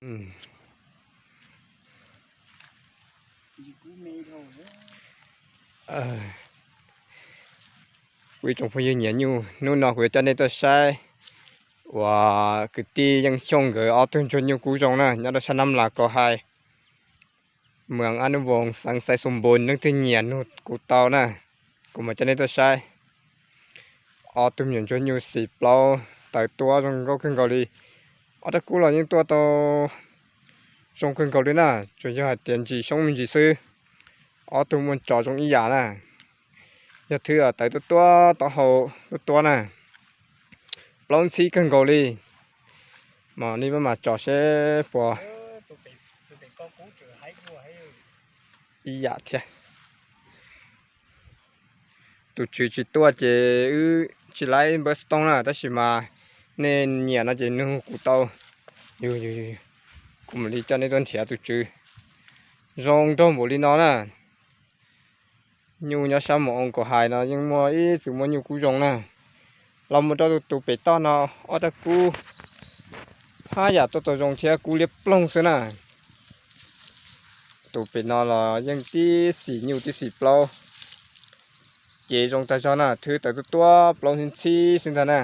Kuv ib tsoom phooj ywg nyiam nyuj, hnub no kuv yuav coj nej tuaj saib uas kwv tij Yeej Xyooj nkawd ob tug ntsuag nyuj kub zoo na, nyob rau sab Nab Las Kos Hais, moos Ab Nub Voos, xeev Xais Xoos Npoos. Leej twg nyiam nug kuv tau na, kuv mam coj nej tuaj saib. Ob tug me nyuam ntsuag nyuj xim plaub tawv tuab zoo nkauj kawg nkaus li. Ob rab kub los yeej tuaj tau zoo kawg nkaus li na, tsuas yog hais tias ntsis xyoob me ntsis xwb. Ob tug muaj tso zoo ib yam na. Yog thwb tawv tuab tuab, taub hau tuab tuab na. Plaub ntxhib kawg nkaus li. Mas nej maj mam tso seb puas ib yam thiab. Tus tswv tsis tuaj ces wb tsis laib npawb xov tooj na, tab sis mas nej nyiam no ces nug kuv tau. Kuv mam li coj nej tuaj nrhiav tus tswv. Zoo nraug npaum li no na. Nyuj nyob sab Moos Oo Kaus Hais no yeej muaj ib txwm muaj nyuj kub zoo na. Los mus rau tus pem toj no, ob rab kub haj yam tuaj tau zoo thiab, kub liab ploog xwb na. Tus pem no los yeej tib xim nyuj tib xim plaub. Cev zoo tag zog na, thwb tawv tuab tuab, plaub ntxhib ntxhib xwb ntag na.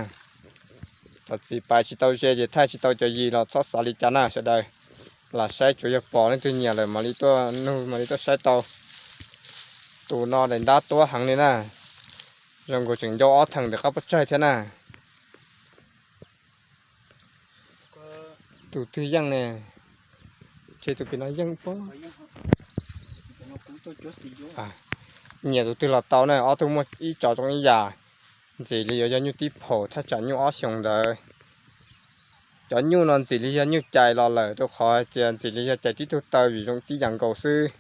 Thov txim pais tsis tau ze ces thaij tsis tau cov yis los txhob xav li cas na sawv daws. Lam saib tsuas yog pom leej twg nyiam lawm mam li tuaj nug mam li tuaj saib tau. Tus no daim ntab tuab heev li na, zoo nkaus tseem ncau ob theem ntawm qab pob tsaig thiab na. Tus twg yeej ne? Ces tus pem no yeej pob. Nyiam tus twg los tau na, ob tug muaj ib tso zoo ib yam. Ntxim li yuav yog nyuj tib phaum thaj tsam nyuj ob xyoos ntawd. Cov nyuj no ntxim li yog nyuj cais los lawm, rau qhov hais tias ntxim li yog cais tib tug taw vim zoo tib yam nkaus xwb.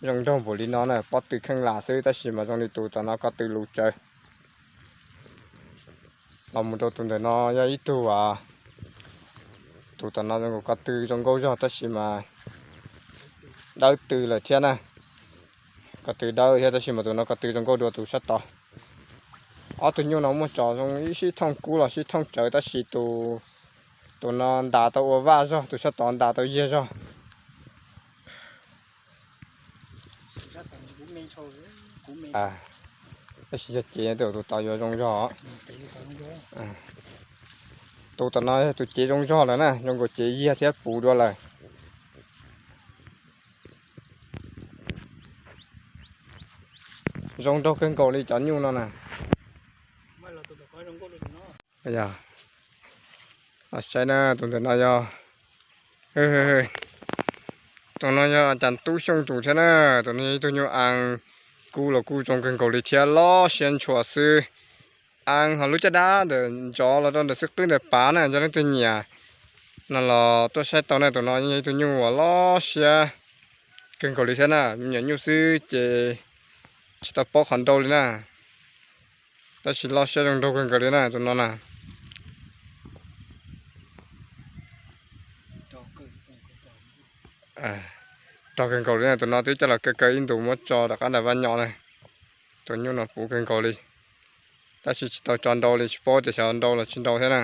Zoo nraug npaum li no na, pob tw kheej lam xwb, tab sis mas zoo li tus tom no ko tw lus tsawv. Los mus rau tus ntawm no yog ib tug, tus tom no zoo nkaus ko tw zoo nkauj zog tab sis mas dawb tw lawm thiab na. Ko tw dawb thiab tab sis mas tus no ko tw zoo nkauj dua tus sab tod. Ob tug nyuj no muaj tso zoo ib sib thooj kub los sib thooj tsawv tab sis tus no ntas tau ua vaj zog, tus sab tod ntas tau yiag zog. Tab sis yog cev tus tod yuav zoo zog. Tus tom no yog tus cev zoo zog lawm na, zoo nkaus cev yiag thiab puv dua lawm. Zoo nraug kawg nkaus li cov nyuj no na. Saib na, tus ntawm no yog, tus no yog cas tub xyooj tus thiab na. Tus no yog ib tug nyuj a, kub los kuj zoo kawg nkaus li thiab, loj siab ntshua xwb. A, ho lub caj dab ntawm ntsov los rau ntawm xwb qwb ntawm pav na, yog leej twg nyiam no los tuaj saib tau na. Tus no yog ib tug nyuj uas loj siab kawg nkaus li thiab na, me nyuam nyuj xwb ces tsis tau paub qhov nrau li na, tab sis loj siab zoo nraug kawg nkaus li na tus no na. Rog kawg nkaus li na, tus no twb coj los kaw kaw ib ntus muab tso rov qab nram vaj nyo na. Tus nyuj no puv kawg nkaus li, tab sis tsis tau tso nrau li, tsis paub tias xyov nrau los tsis nrau thiab na.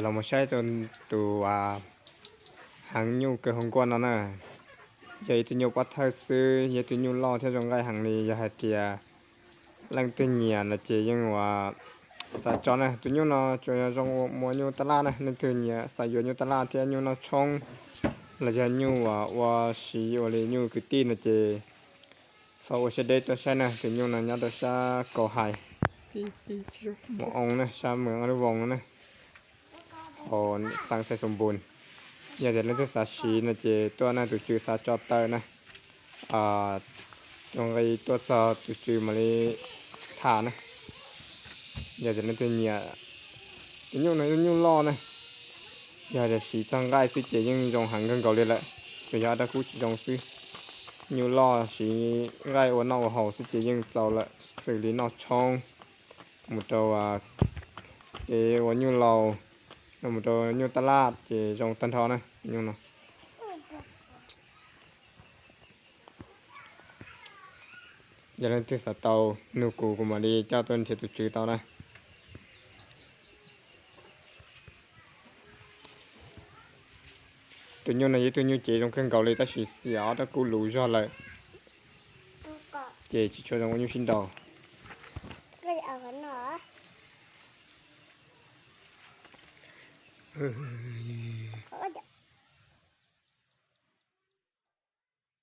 Los mus saib tus heev nyuj kaw hauv nkuaj no na. Yog ib tug nyuj pob thawj xwb, yog ib tug nyuj loj thiab zoo nqaij heev li. Yog hais tias leej twg nyiam no ces yeej ua xav tso na. Tus nyuj no tsuas yog zoo ua nyuj taj laj na, leej twg nyiam xav yuav nyuj taj laj thiab nyuj noj tshoob los yog nyuj uas ua siv ua li nyuj kwv tij no ces txhob ua siab deb tuaj saib na. Tus nyuj no nyob rau sab Kaus Hais, Mus Oo na, sab moos Ab Lub Voos na, hauv xeev Xais Xoos Npoos. Yog tias leej twg xav siv no ces tuaj na, tus tswv xav tso taw na. Tus nqi tuaj txog tus tswv mam li tham na. Yog tias leej twg nyiam, tus nyuj no yog nyuj loj na. Yog tias siv txog nqaij xwb ces yeej zoo heev kawg nkaus li lawm, tsuas yog ob rab kub tsis zoo xwb. Nyuj loj siv nqaij ua noj ua haus xwb ces yeej txaus lawm, xws li noj tshoob, mus rau kev ua nyuj laus, Mus rau nyuj taj laj ces zoo tag nrho na, nyuj no. Yog leej twg xav tau nug kuv, kuv mam li coj tuaj nrhiav tus tswv tau na. Tus nyuj no yog ib tug nyuj cev zoo kawg nkaus li tab sis xiam ob rab kub luv zog lawm, ces tsis tshua zoo ua nyuj sib nraus.